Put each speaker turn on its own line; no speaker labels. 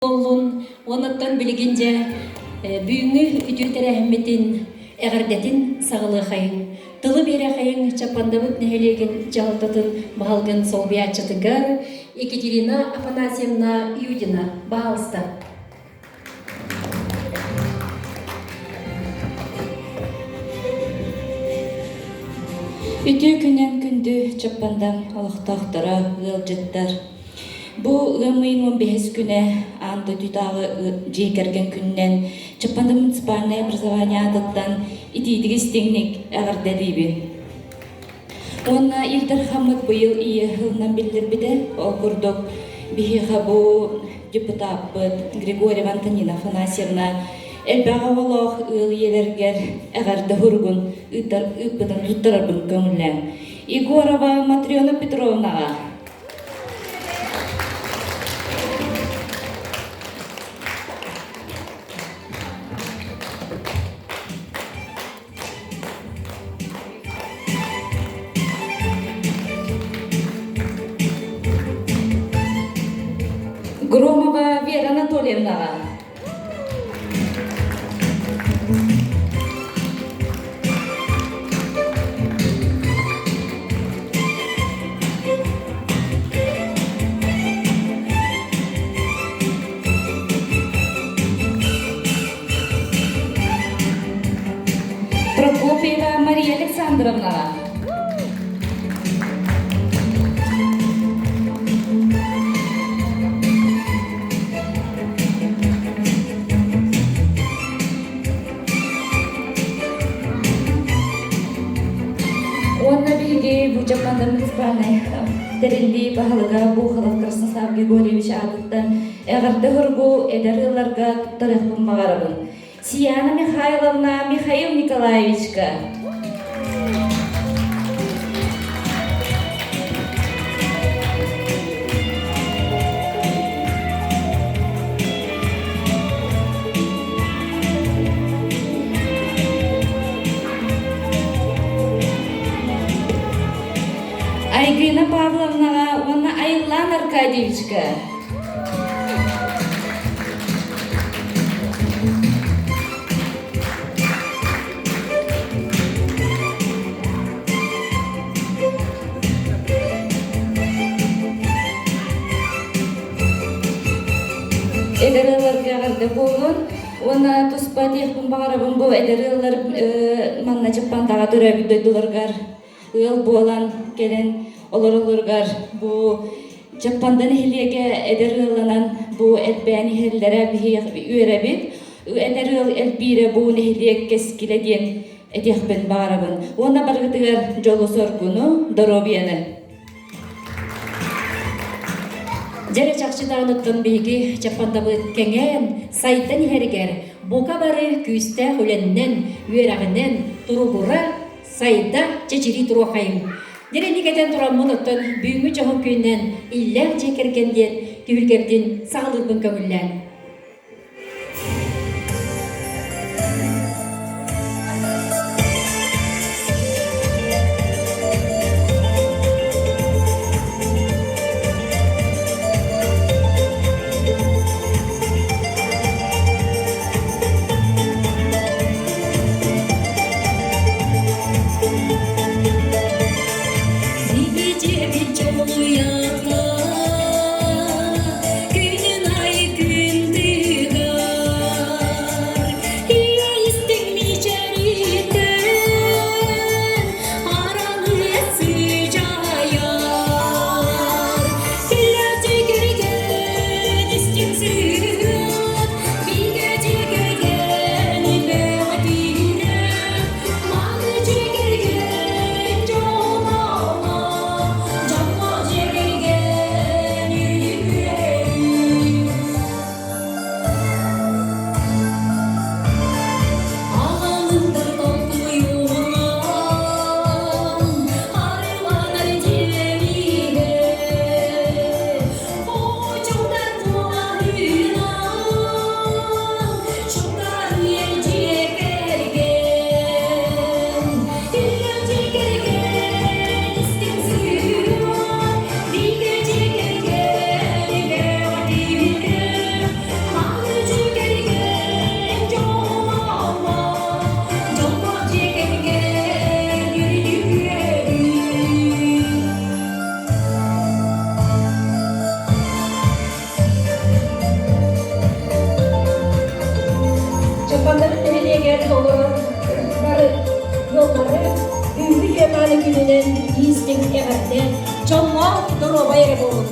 Буоллун уоннаттан билигин дьэ бүгүҥҥү үтүө тэрээһиммитин эҕэрдэтин саҕалыахайыҥ. Тылы биэрэхэйиҥ Чаппандабыт нэһилиэгин дьаһалтатын баһылыгын солбуйааччытыгар Екатерина Афанасьевна Юдина. Баһаалыста.
Үтүө күнүн күндү Чаппандам олохтоохторо, ыалдьыттар! Бу ыам ыйын 15 күнэ аан дойдутааҕы дьиэ кэргэн күнүнэн Чаппанда муниципальнай образование аатыттан итиитик истиҥник эҕэрдэлиибин. Уонна Ил Дархаммыт быйыл Ийэ сылынан биллэрбитэ. Ол курдук биһиэхэ бу депутаппыт Григорьева Антонина Афанасьевна элбэх оҕолоох ыал ийэлэригэр эҕэрдэ суругун ыыппытын туттарарбын көҥүллээҥ. Егорова Матрена Петровнаҕа Громова Вера Анатольевнаҕа. Прокопьева Мария Александровнаҕа. Уонна биһиги бу Дьаппанда муниципальнай тэриллии баһылыга Бухалов Краснослав Григорьевич аатыттан эҕэрдэ суругу эдэр ыалларга туттарыахпын баҕарабын. Сияна Михайловна Михаил Николаевичка. Айгына Павловнаҕа уонна Айыллаан Аркадьевичка. Эдэр ыалларга эҕэрдэ буолун уонна туспа этиэхпин баҕарабын бу эдэр ыаллар манна Чаппандаҕа төрөөбүт дойдуларыгар ыал буолан кэлэн олороллоругар бу Чаппанда нэһилиэгэ эдэр ыалланан бу элбээн иһэллэрэ биһиги үөрэбит. Эдэр ыал элбиирэ бу нэһилиэк кэскилэ диэн этиэхпин баҕарабын. Уонна барыгытыгар дьолу-соргуну, доруобуйаны!
Дьэрэ чахчы даҕаныттан биһиги Чаппандабыт кэҥээн, сайдан иһэригэр бука бары күүстээх үлэннэн, үөрэҕинэн туругура, сайда, чэчирии туруохайыҥ. Дириҥник этэн тураммын оттон бүгүҥҥү дьоһун күнүнэн иллээх дьиэ кэргэн диэн түһүлгэбитин саҕалыырбын көҥүллээҥ. күнүнэн итии-истиҥ эҕэрдэ, дьоллоох доруобай эрэ буолуҥ!